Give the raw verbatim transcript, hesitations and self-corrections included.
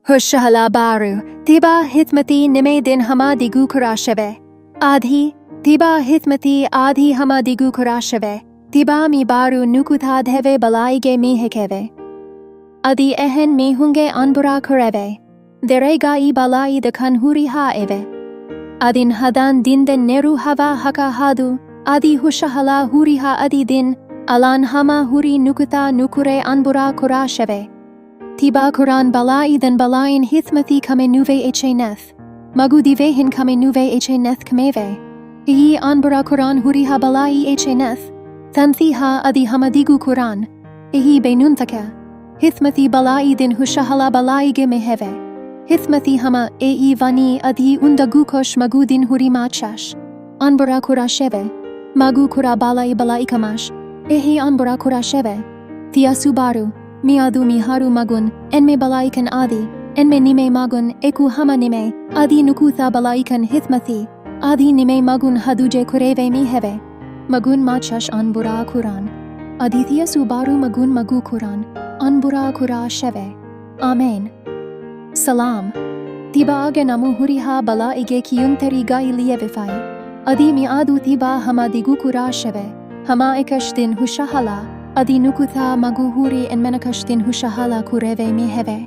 ހުށަހަޅާ ބާރު، ތިބާ ހިތްމަތީ ނިމޭ ދިން ހަމަ ދިގު ކުރާށެވެ. އަދި، ތިބާ ހިތްމަތީ އަދި ހަމަ ދިގު ކުރާށެވެ. ތިބާ މި ބާރު ނުކުތާ ދެވޭ ބަލާއިގެ މީހެކެވެ. އަދި އެހެން މީހުންގެ އަނބުރާ ކުރެވޭ. ދެރައިގައި ބަލާއި ދައްކަން ހުރިހާ އެވެ. އަދި ހަދާން ދިން ދެން ނެރު ހަވާ ހަކަ ހާދު، އަދި ހުށަހަޅާ ހުރިހާ އަދި ދިން، އަލާން ހަމަ ހުރި ނުކުތާ ނުކުރޭ އަނބުރާ ކުރާށެވެ. ތިބާ ކުރާން ބަލާއި ދެން ބަލާއިން ހިތްމަތީ ކަމެއް ނުވޭ އެއްޗެއް ނެތް. މަގު ދިވެހިން ކަމެއް ނުވޭ އެއްޗެއް ނެތް ކަމެވެ. އެއީ އަނބުރާ ކުރާން ހުރިހާ ބަލާއި އެއްޗެއް ނެތް. ތަންތީހާ އަދި ހަމަ ދިގު ކުރާން. އެއީ ބޭނުންތަކެއް. ހިތްމަތީ ބަލާއި ދިން ހުށަހަޅާ ބަލާއިގެ މެހެވެ. ހިތްމަތީ ހަމަ އެއީ ވަނީ އަދި އުނދަގޫކޮށް މަގު ދިން ހުރި މާޗަށް. އަނބުރާ ކުރާށެވެ. މަގު ކުރާ ބަލާއި ބަލާއި ކަމަށް. އެހީ އަނބުރާ ކުރާށެވެ. ތިޔަސް ބާރު، މިއަދު މިހާރު މަގުން އެންމެ ބަލާއިކަން އަދި އެންމެ ނިމޭ މަގުން އެކު ހަމަ ނިމޭ އަދި ނުކުތާ ބަލާއިކަން ހިތްމަތީ އަދި ނިމޭ މަގުން ހަދުޖެ ކުރެވޭ މީހެވެ. މަގުން މާޗަށް އަނބުރާ ކުރާން. އަދި ތިޔަސް ބާރު މަގުން މަގު ކުރާން. އަނބުރާ ކުރާށެވެ. އާމޭން. ސަލާމް. ތިބާގެ ނަމު ހުރިހާ ބަލާއިގެ ކިޔުންތެރީގައި ލިޔެވިފައި. އަދި މިއަދު ތިބާ ހަމަ ދިގު ކުރާށެވެ. ހަމައެކަށް ދިން ހުށަހަޅާ އަދި ނުކުތާ މަގު ހުރި އެންމެނަކަށް ދިން ހުށަހަޅާ ކުރެވޭ މީހެވެ.